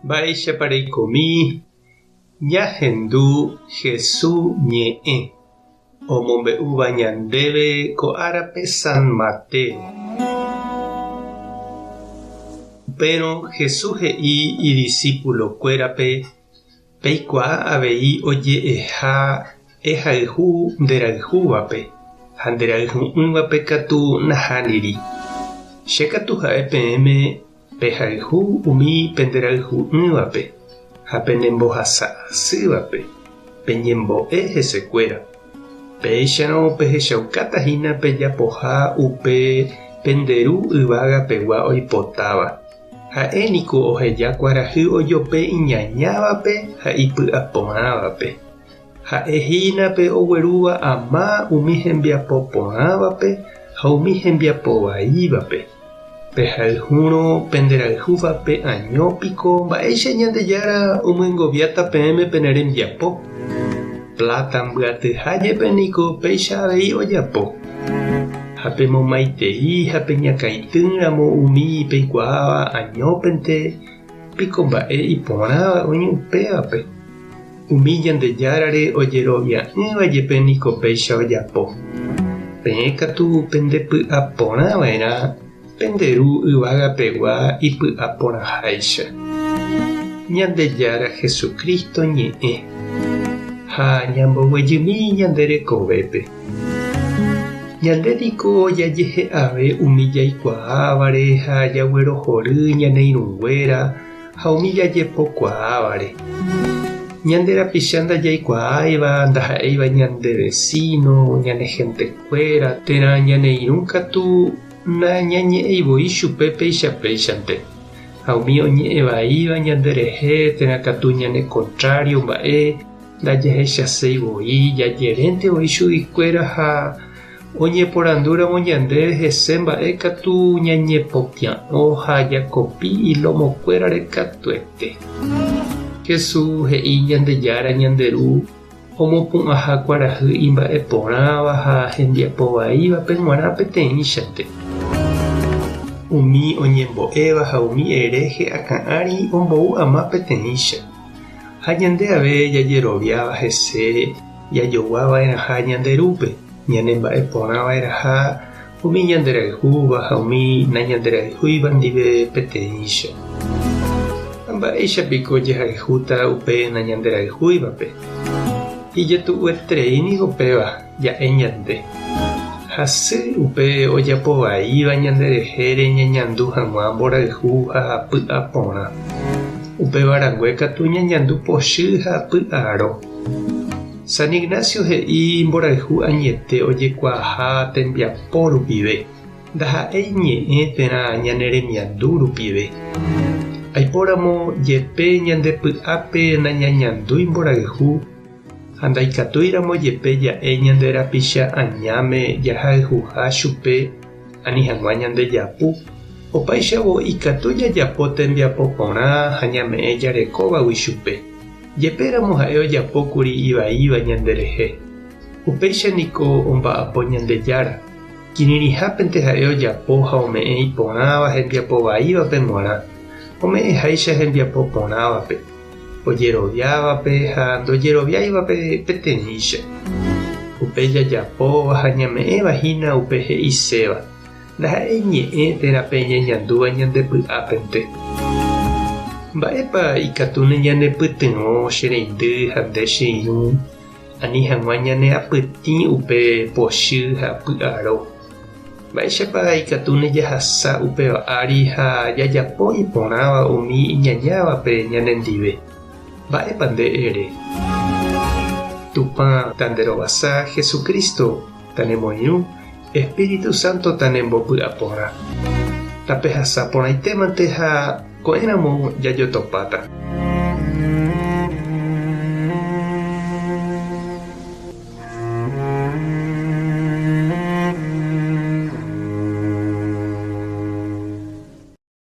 Mba'éichapa reikomi ñahendu Hesu ñe'ẽ omombe'úva ñandéve ko árape San Mateo. Upérõ Hesu he'i idisípulokuérape Peikuaa avei oje'eha ehayhu nderayhúvape, ha nderayhu'ỹvape katu nahániri. Che katu ha'e peẽme pehayhu umi penderayhu'ỹvape ha penembohasa asývape, peñembo'e hesekuéra. Péicharõ pehechaukáta hína pejapoha upe pende Ru yvága pegua oipotáva. Ha'e niko oheja kuarahy ojope iñañávape ha ipy'aporãvape. Ha'e hína pe oguerúva ama umi hembiapo porãvape ha umi hembiapo vaívape. Pehayhúrõ penderayhúvape año piko mba'éicha Ñandejára omyengoviáta peẽme pene rembiapo? Pláta mbyatyha jepe niko péicha avei ojapo. Ha pemomaitei ha peñakãitýramo umi peikuaáva añópente, piko mba'e iporãva oĩ upévape. Umi Ñandejárare ojerovia'ỹva jepe niko péicha ojapo. Peẽ katu pendepy'a porã va'erã pende Ru yvága pegua ipy'a porãháicha. Ñandejára Jesucristo ñe'ẽ ha ñamboguejymi ñande rekovépe. Ñande niko jajehe'ave umi jaikuaávare ha jaguerohory ñane irũnguéra ha umi jajepokuaávare. Ñande rapicha ndajaikuaáiva ndaha'éiva ñande vesíno, ñane hentekuéra térã ñane irũ katu nañañe'ẽi voi chupe péicha péichante. Ha umi oñe'ẽ vaíva ñanderehe térã katu ñane kontrário mba'e ndajahechaséi voi, jajerénte voi chuguikuéra ha oñeporandúramo ñandéve hese mba'e katu ñañepopia'õ ha jakopi ilomokuérare katuete. Jesús he'i Ñandejára ñande Ru omopu'ãha kuarahy imba'e porãva ha hembiapo vaívape g̃uarã peteĩchante. Umi oñembo'éva ha umi hereje akã ári ombou ama peteĩcha. Ha ñande ave jajeroviáva hese jajogua va'erãha ñande Rúpe, ñane mba'e porã va'erãha umi ñanderayhúva ha umi nañanderayhúiva ndive peteĩcha. Ha mba'éicha piko jahayhúta upe nañanderayhúivape? Ijetu'ueterei niko péva ja'e ñande. Hasy upe ojapo vaíva ñanderehére ñañandu hag̃ua mborayhu ha py'aporã. Upéva rangue katu ñañandu pochy ha py'aro. San Ignacio he'i mborayhu añete ojekuaaha tembiapo rupive, ndaha'éi ñe'ẽ térã ñane remiandu rupive. Aipóramo jepe ñande py'ápe nañañandúi mborayhu ha ndaikatúiramo jepe ja'e ñande rapicha añáme jahayhuha chupe ani hag̃ua ñande japu, opáichavo ikatu jajapo tembiapo porã ha ñame'ẽ jarekóvagui chupe. Jepéramo ha'e ojapókuri ivaíva ñanderehe, upéicha niko omba'apo Ñandejára, kirirĩhápente ha'e ojapo ha ome'ẽ iporãva hembiapo vaívape g̃uarã, ome'ẽháicha hembiapo porãvape, ojeroviávape ha ndojeroviáivape peteĩcha. Upe jajapóva ha ñame'ẽva hína upe he'iséva. Ndaha'éi ñe'ẽ térã pe ñañandúva ñande py'ápente. Mba'épa ikatúne ñanepytyvõ che reindy ha nde che irũ ani hag̃ua ñaneapytĩ upe pochy ha py'aro? Mba'éichapa ikatúne jahasa upéva ári ha jajapo iporãva umi iñañávape ñanendive? Mba'épa nde ere? Tupã tanderovasa Jesucristo tanemoirũ Espíritu Santo tanembopy'aporã. Tapehasa porãitémante ha ko'ẽramo jajotopáta.